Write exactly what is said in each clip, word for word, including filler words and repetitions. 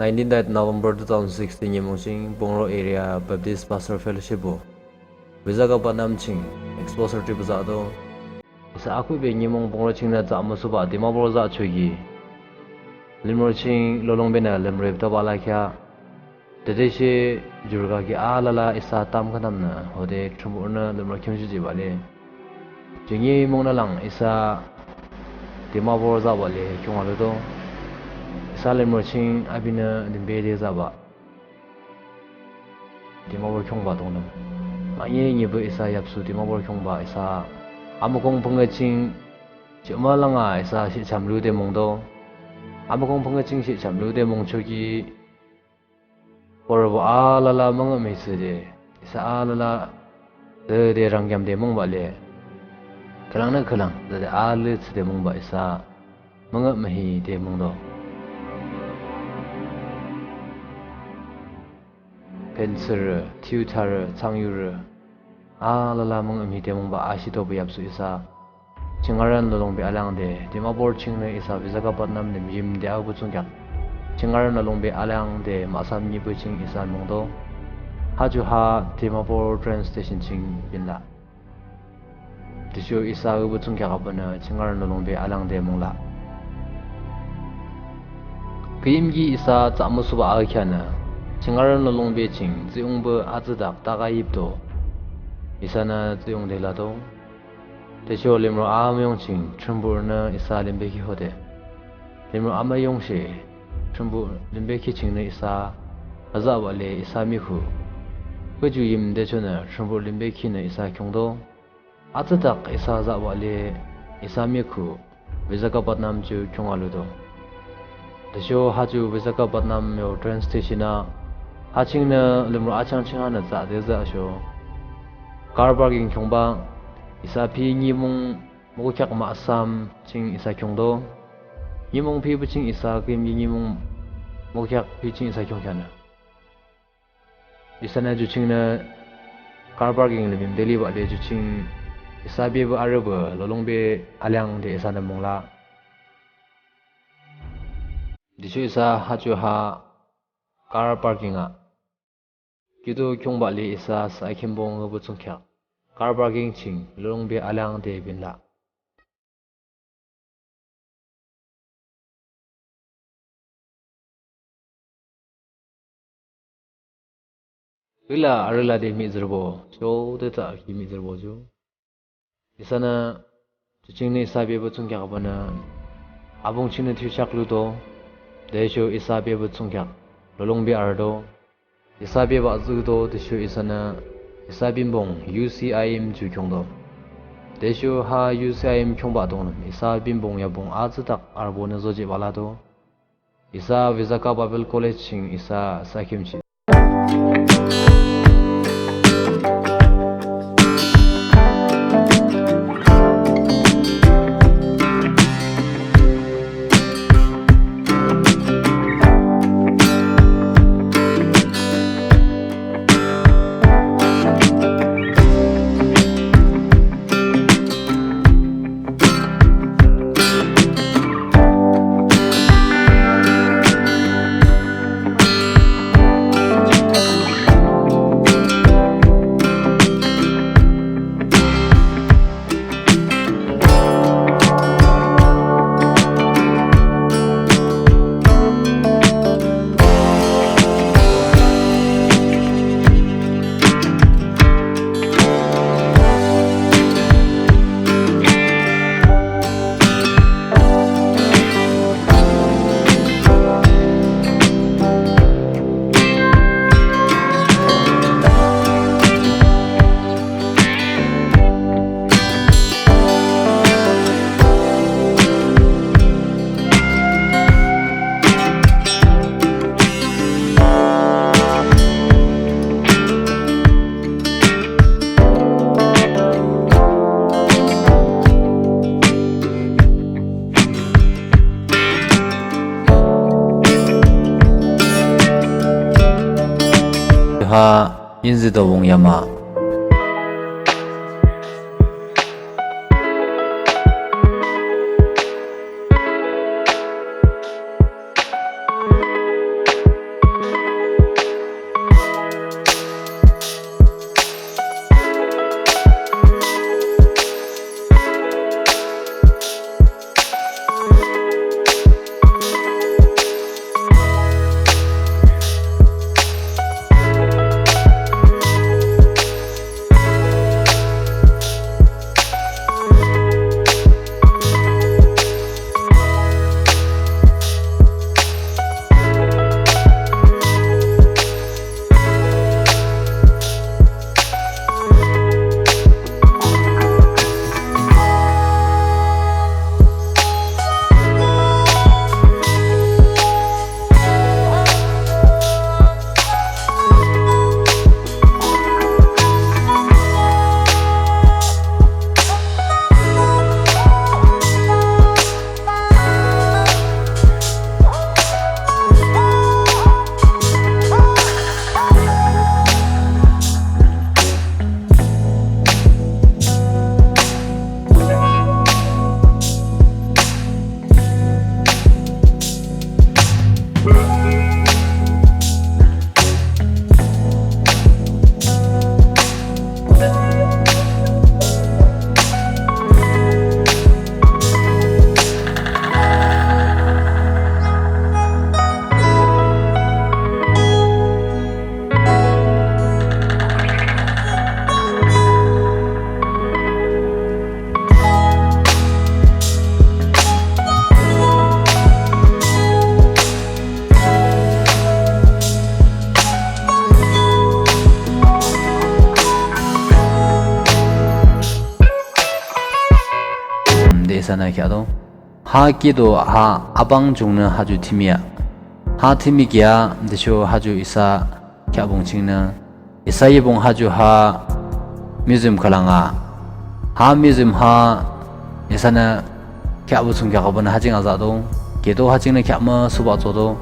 Nineteen date November two thousand sixteen nimung ching Pungro Area Baptist Pastor Fellowship o Visakhapatnam ching exposure trip za do. Isa akhuhbe nimung Pungro chingnü tsah müsühbah Dimapur za choki, limro ching lolongbenü limro ipto bala kheah. Tütüshe jurka ki alala isa tamkhüntamnü hode Thrünpuhnü limro khiungshihjihbah le. Ju nimungnü lang isa Dimapur zahbah le khiungba ludo. Isa limro ching apinü limbede zahbah Dimapur khiungba dunglim. Mahne nipü isa yapsu Dimapur khiungba isa amükong phüngü ching chima langa isa shihcham lude mungdo. Amükong phüngü ching shihcham lude mungchoki, borübo alala müngühmühi thsüde, isa alala thsüde rangkheamde mungba le. Khülangnü khülang thsüde alala thsüde mungba isa müngühmühide mungdo. Phentsürü, thiyu tharü, thsangyurü alala müngühmühide mungba ashitopü yapsu isa Chingaren lolongbe aliangde Dimapur chingnü isa Visakhapatnam lim yimde abuh thsungkheak. Chingaren lolongbe aliangde mahsam nipü ching isa mungdo. Haju ha Dimapur train station ching binlah. Tüsho isa abuh thsungkheak apünü Chingaren lolongbe aliangde munglah. Küyimki isa tsah müsühbah akheanü Chingaren lolongbe ching tsühyungpü atsüdak taka yipdo. Isanü tsühyungde lado. Tüsho limro amüyung ching Thrünpuhnü isa limbekhi hode, limro amüyungshe Thrünpuh limbekhi chingnü isa azahbah le isa mikhu küju yimdechonü Thrünpuh limbekhinü isa khiungdo. Atsüdak isa zahbah le isa mikhu Visakhapatnam ju khiungba ludo. Tüsho haju Visakhapatnam yo train station a ha chingnü limro achang ching hanü tsahde zahsho car parking khiungba, isa phi nimung mokheak mahsam ching isa khiungdo. Nimung phipü ching isa küyimki nimung mokheak phi ching isa khiungkheanü isanü ju chingnü car parking lim yimde libah le ju ching isa bebah arübah lolongbe aliangde isanü munglah. Tüsho isa haju ha car parking a kiuto khiungbah le isa Sangkhimbong abuh thsungkheak car parking ching lolongbe aliangde binlah. Hila arüla de mihtsürübo, sho de tsa ki mihtsürübo ju. Isanü ju chingnü isa bebah thsungkheak abannü abung chingnü thiyusheak ludo, tüsho isa bebah thsungkheak lolongbe arüdo. Isa bebah tsüdo tüsho isanü isa binbong U C I M ju khiungdo. Tüsho ha U C I M khiungbah dunglim isa binbong yabong atsüdak arübonü zojihbah lado. Isa Visakha Bible College ching isa sakhimshi. Ha, yinzito wung yama. isanü kheahdo. Ha keto ha abang jungnü ha ju thimi ah. Ha thimi kheah, tüsho ha ju isa kheahpung chingnü, isa yipung ha ju ha museum khülang ah. Ha museum ha isanü kheahpung thsungkheak abannü ha ching azahdo. Keto ha chingnü kheah müsühbah thsüdo.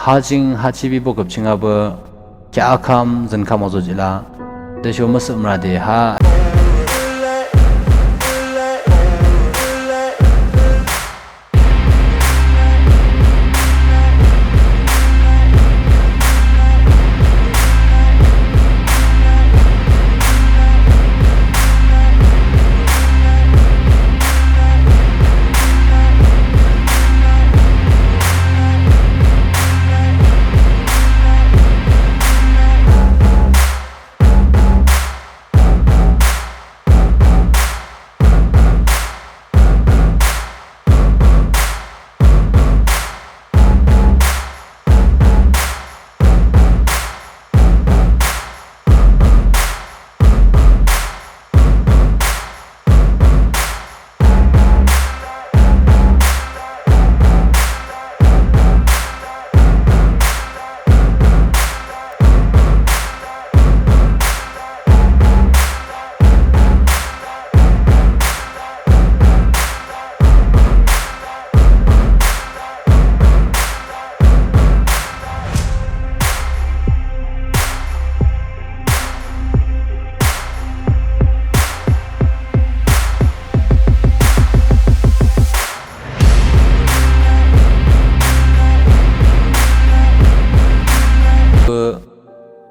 Ha ching ha chibi boküp ching abe kheah akam zünkam azo jihlah. Tüsho müsüh mürade ha.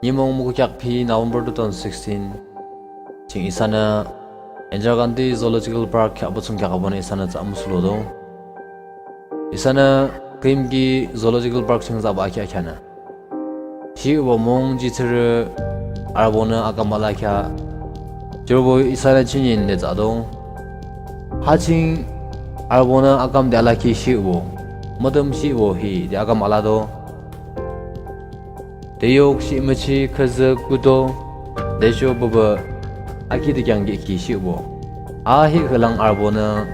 Nimung mukhu kheak phi November two thousand sixteen ching isanü Indira Gandhi Zoological Park kheahpung thsungkheak abannü isanü tsah müsühlodo. Isanü küyimki Zoological Park ching tsahbah akheah kheanü, shibah mung jitsürü arbonü akam alakheah. Jurübo isanü chinin de tsahdo. Ha ching arbonü akam de alakhi shibah, mütüm shibah hi de akam alado. Teyok shi müchi khüzü kudo, tüsho baba akhi de kheangkhi shibah. Ahi khülang arbonü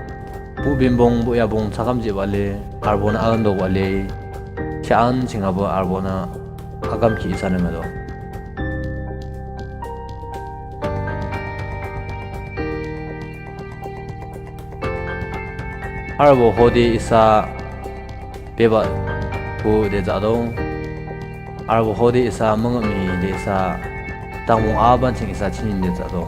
buh binbong buh yabong thsakham jihbah le, arbonü aandokbah le, sha-an ching abe arbonü akam khi isanü müdo. Arübo hode isa bebah kude thsado. Arübo hode isa müngühmühi de isa dangpung aban ching isa chingnü thsado.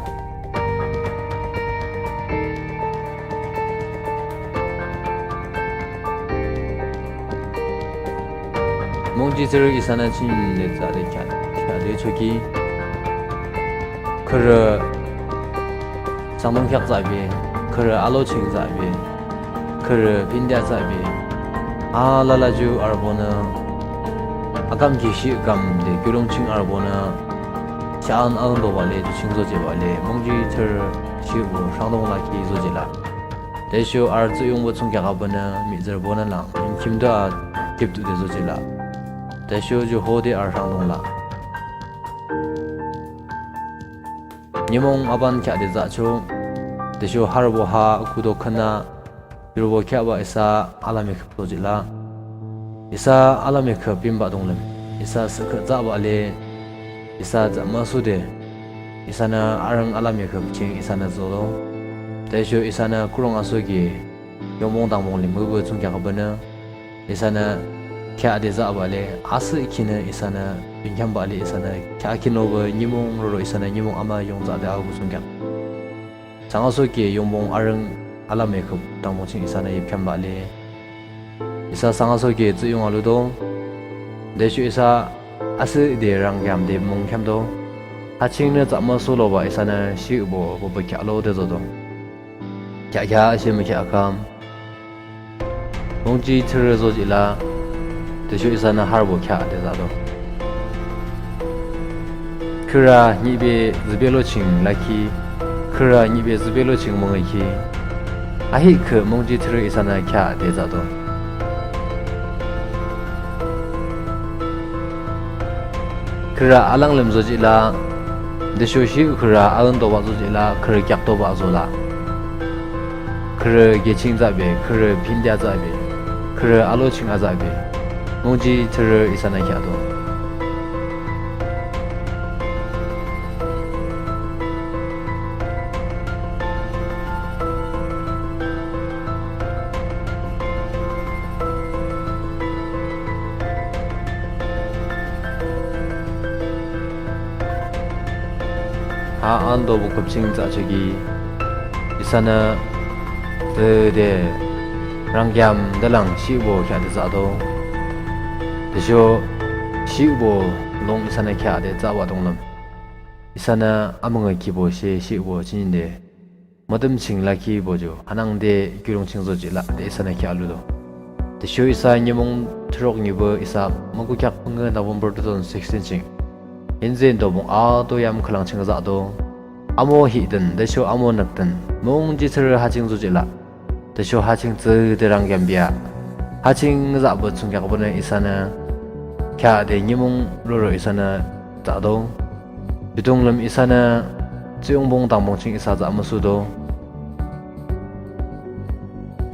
Mungji tsürü isanü chingnü thsade kheah, kheahde choki. Khürü sangdung kheak thsabe, khürü alo ching thsabe, khürü pindia thsabe. Alala ju arübonü akam ki shi kamde kiulongching arübonü kheahan aundobah le ju ching zojihbah le mungji tsürü shibo rhangdung lakhi zojihlah. Tüsho arü tsühyungbo thsungkheak abannü mihtsürübonü lang yimkimdo a kiptude zojihlah. Tüsho ju hode arü rhangdung lah. Nimung aban kheahde thsacho. Tüsho harübo ha kudo khüna yurübo kheahbah isa alame khüp zojihlah. Isa alame khüp binbah dunglim isa sükhüh thsabah le isa thsü müsude isanü arang alame khüp ching isanü zolo. Tüsho isanü kurung asoki yungpung dangpung lim hüpü thsungkheak abannü isanü kheahde thsabah le asüh kinü isanü yimkhiambah le isanü kheahkhi nüpü nimung roro isanü nimung ama yung thsade abuh thsungkheak. Sangasoki yungpung arang alame khüp dangpung ching isanü yimkhiambah le isa sangasoki tsühyung aludo. Tüsho isa asühde rangkiamde mungkhiamdo. Ha chingnü thsü müsulobah isanü shibo bubah kheahlode zodo. Kheahkhi shi mükheahkhi mungji tsürü zojihlah. Tüsho isanü harübo kheahde thsado. Khürü nihbe zübelo ching lakhi, khürü nihbe zübelo ching müngükhi, ahihkhüh mungji tsürü isanü kheahde thsado. Khürü alanglim zojihlah. Tüsho shi khürü aundobah zojihlah, khürü kheakdobah zolah. Khürü keching thsabe, khürü pindia thsabe, khürü alo ching athsabe mungji tsürü isanü kheahdo. Ha aundobo khüp ching thsachoki isanü thsüde rangkiamde lang shibo kheahde thsado. Tüsho shibo lung isanü kheahde thsabah dunglim isanü amüngükhibo she shibo chininde mütüm ching lakhibo ju hanangde kiulongching zojihlah de isanü kheahludo. Tüsho isa nimung thürok nipü isa mükükheak pungü November two thousand sixteen ching Yinzin dobung ato yam khülang ching thsado. Amo hidün tüsho amo nükdün mungji tsürü ha ching zojihlah. Tüsho ha ching thsüde rangkiambah, ha ching thsabah thsungkheak abannü isanü kheahde nimung roro isanü thsado. Bidung lüm isanü Tsühyungpung dangpung ching isa thsü müsudo.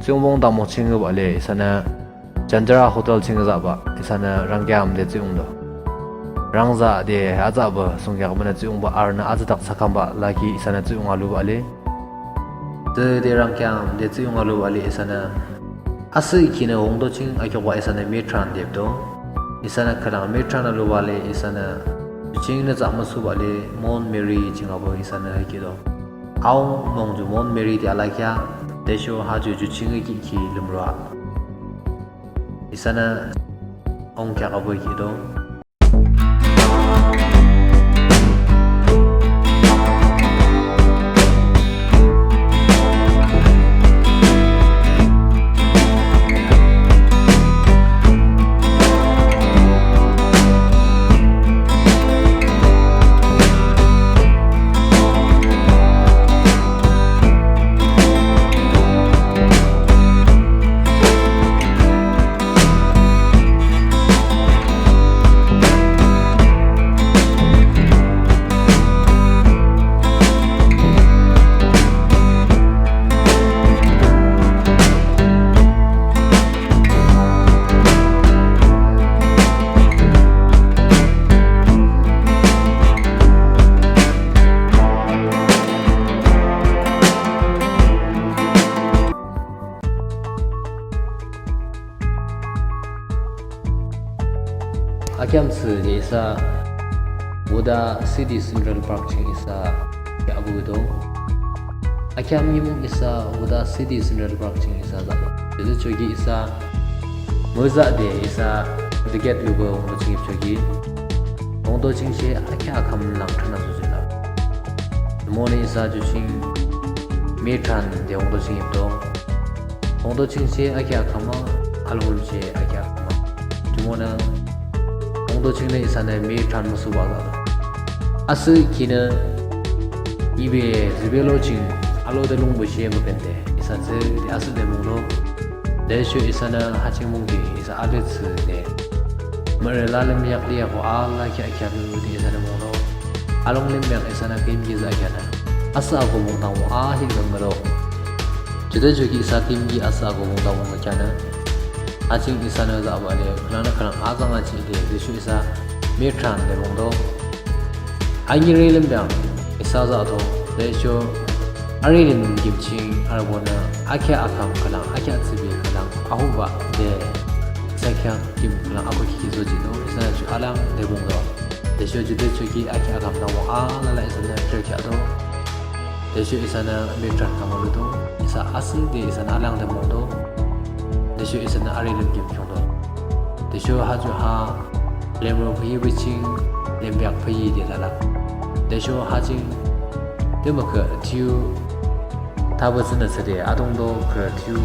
Tsühyungpung dangpung ching thsübah le isanü Chandra Hotel ching thsübah isanü rangkiamde thsüyungdo. Rangthsüde athsübah thsungkheak abannü thsüyungba arünü athsüdak thsakhambah lakhi isanü thsüyung alubah le, thsüde rangkiamde thsüyung alubah le isanü asühkhinü hongdo ching akhiukbah isanü metran depdo. Isanü khülang metran alubah le isanü ju chingnü thsü müsubah le Mount Mary ching abo isanü hikhido. Aung mung ju Mount Mary de alakheah, tüsho ha ju ju chingkhi ki lümroa isanü ongkheak abo hikhido. Akheam thsü de isa Wuda City Central Park ching isa kheahbuh do. Akheam nimung isa Wuda City Central Park ching isa zahdo. Tütüchoki isa müzah de isa ticket lubah wungdo ching yipchoki, wungdo chingshe akheam akheam lang thrüna zojihlah. Jumonü isa ju ching me thrande wungdo ching yipdo. Wungdo chingshe akheam akheam a, alunglimshe akheam akheam a. Jumonü wungdo chingnü isanü me thrande müsubah zahdo. Asühkhinü ibe zübelo ching alode lungbo she müpende isa thsüde asühde mungdo. Tüsho isanü ha ching mungde isa aletsüde mürü lalim yakli yako alakheah kheahde isanü mungdo. Alunglim yak isanü küyimki zahkheanü asüh ako mungdang wung ahihkhüh müdo. Judüchoki isa küyimki asüh ako mungdang wung zahkheanü, ha ching isanü zahbah le khülangnü khülang azang achihde tüsho isa me thrande mungdo. Anire lim biang isa zahdo. Tüsho arü lim kim ching arübonü akheam akheam khülang akheam thsübe khülang ahubah de isa kheak kim khülang ako kiki zojihdo. Isanü ju alangde mungdo. Tüsho judüchoki akheam akheam nangmo alala isanü trekheahdo. Tüsho isanü me thrande kamoludo. Isa asühde isanü alangde mungdo. Tüsho isanü arü lim kim khiungdo. Tüsho ha ju ha limro püyi pü ching lim biak püyi de lala. Tüsho ha ching tümükhüh thiyu thabah thsünü thsüde adungto khürü thiyu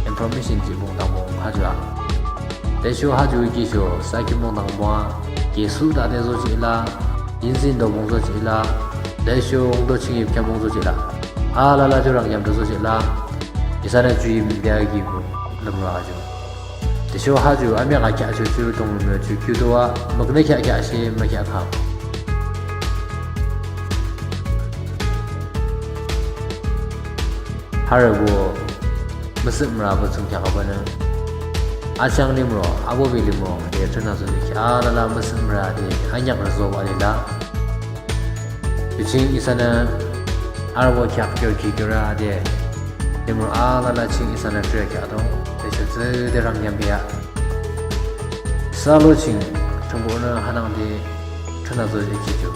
information jihpung dangpung ha ju a. Tüsho ha ju kisho sakhi mung dangpung a, kisu dade zojihlah, yinzin dobung zojihlah, tüsho wungdo ching yipkheam mung zojihlah, alala ju rangyamde zojihlah. Isanü ju yimde akibu lümro a ju. Tüsho ha ju amüyak akheahcho ju dunglim yo ju kiuto a müknü kheahkheah she mükheahkhang. Harübo müsüh mürübo thsungkheak abanü achang limro, abobe limro de thrüna zojihkhi alala müsüh mürü de anyakrü zobah lila. Ju ching isanü arübo kheak kyorki kyora de limro alala ching isanü trekheahdo. Tüsho thsüde rangyam bea. Isa lo ching Thrünpuhnü hanangde thrüna zojihkhi ju,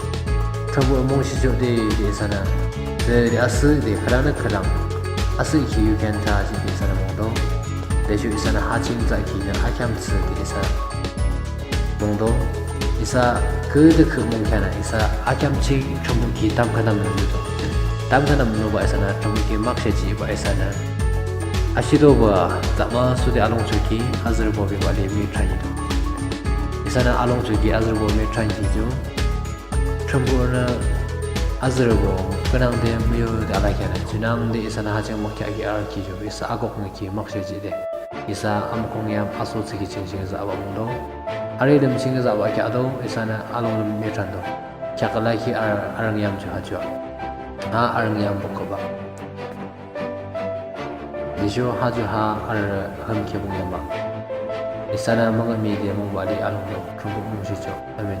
Thrünpuh mungshichoh de de isanü thsüde asühde khülangnü khülang asühkhi yu khean tha jihde isanü mungdo. Tüsho isanü ha ching tsahkhinü akheam thsüde isa mungdo. Isa küde khüh mungkheanü isa akheam ching Thrünpuh ki tamkhüntamnü ludo. Tamkhüntamnübah isanü Thrünpuh ki makshe jihbah isanü ashitobah tsahbah thsüde alungchoki azürübo bebah le me thrande do. Isanü alungchoki azürübo me thrande ju, Thrünpuhnü azürübo künangde müyode alakheanü junangde isanü ha ching mükheahkhi arükhi ju isa akoknü ki makshe jihde isa amukhung yam aso thsükhi ching ching zahbah mungdo. Arü lim ching zahbah kheahdo, isanü alunglim me thrando. Kheak alakhi arü arüngyam ju ha ju a. Ha arüngyam bukkhübah. Tüsho ha ju ha arü hümkhi mung yambah. Isanü müngühmühi de mung bali alungdo Thrünpuh mungshichoh. Amen.